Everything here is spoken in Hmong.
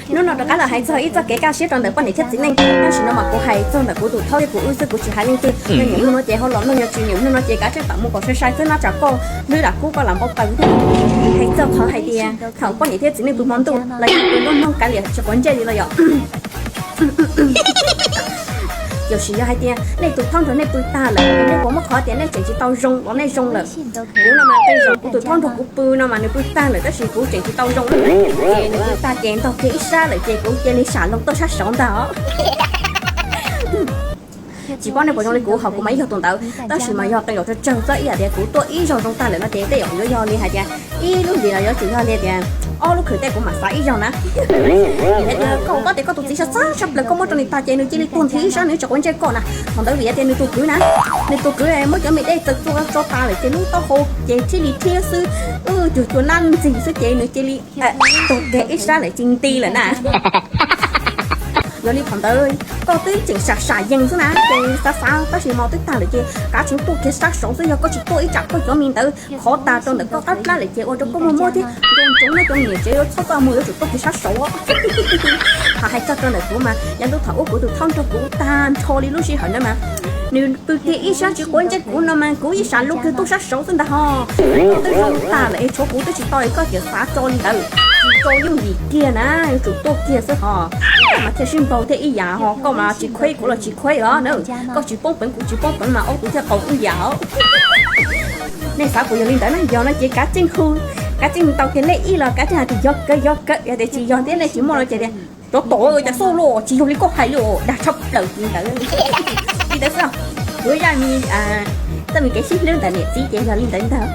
Hnub no rov qab los hais txog ib txoj kev kaj siab rau ntawm poj niam thiab txiv neej. Tam sim no mas kuv hais txog ntawm kuv tus thaub thiab kuv wb xwb, kuv tsis hais leej twg. Yog niam hnub no ces ho los mloog, yog tsis niam hnub no ces kav tsij pam mus kom sai sai xwb, nab tsam koj hlwb lam kub koj lam npau taws thiab. Hais txog qhov hais tias thaum poj niam thiab txiv neej pw hmo ntuj los yog pw nruab hnub kav liam tsis quav ntsej li los yom. Tiam sis yog hais tias nej tus thaub nrog nej pw tag lawm, nej puas muaj qhov tias nej tseem tsis tau zoo los nej zoo lawm? Kuv no mas tej zaum kuv tus thaub nrog kuv pw no mas nws pw tag lawm tab sis kuv tseem tsis tau zoo. Ces nws pw tag ces ntog kiag ib sab lawm ces kuv cia li sam loo tuaj sab saud ntag os. Tsis paub nej puas zoo li kuv, ho kuv mas yog tus ntawd, tab sis mas yog tej zaum tsawg tsawg txob ib yam tias kuv tuaj ib zaug zoo tag lawm no ces tej zaum yuav yog li hais tias ib lub hlis los yuav tsum yog li tias ob lub khwv tej kuv mam xav ib zaug na. Koj paub tias koj tus txiv xav xav tshaj plaws, koj muab rau nws tag ces nws cia li tuag nthi ib sab, nws tsis quav ntsej koj na. Thaum ntawd vim tias nws tus kwv na, nws tus kwv muab cov me dej txaws txua tso tas lawm ces lub taub hau ces thiaj li thiab xwb, cuag cua nab ntxig xwb ces nws cia li tuag kiag ib sab lawm, cia li nti lawm na. Yog li thaum ntawd koj twb tseem sam sam yees xwb na, ces xav xav tab sis mas twb tag lawm ces kav tsij tuaj kiag sab saud xwb, yog koj tsis tuaj ib tsam koj cov me ntawd khov tas rau ntawm koj qab plab lawm ces ua rau koj muaj mob thiab. Nco ntsoov nej cov niam tsev yuav txhob txaj muag yuav tsum tuaj kiag sab saud. Ho hais txog rau ntawm kuv mas yav ntuj thaum ub kuv tus thaub nrog kuv tag nrho li lub sij hawm ntawd mas nws pw kiag ib sab tsis quav ntsej kuv no mas kuv yeej sam loo kiag tuaj sab saud xwb ntag ho. Koj twb zoo tag lawm es tshuav kuv twb tsis tau es koj tseem xav tso li ntawd, tsis tso yooj yim kiag na, yuav tsum tuaj kiag xwb ho. Koj mas thiaj sib npaug thiab ib yam ho, koj mas tsis khuv kuv los tsis khuv os na, koj tsis poob peev kuv tsis poob peev mas ob tug thiaj qaug ib yam os. Nej xav puas yog li ntawd na? Yog no ces kav tsij hu, kav tsij tau kiag lej ib los kav tsij hais tias yog kawg yog kawg, yog tias tsis yog thiab nej tsis muaj no ces tias cov tom cas xoj los tsis yog li koj hais li os, dag tshaj plaws li ntawd. Li ntawd xwb, kuv zaj me, txoj me kev sib hlub ntawm niam txiv ces yog li ntawd ntag.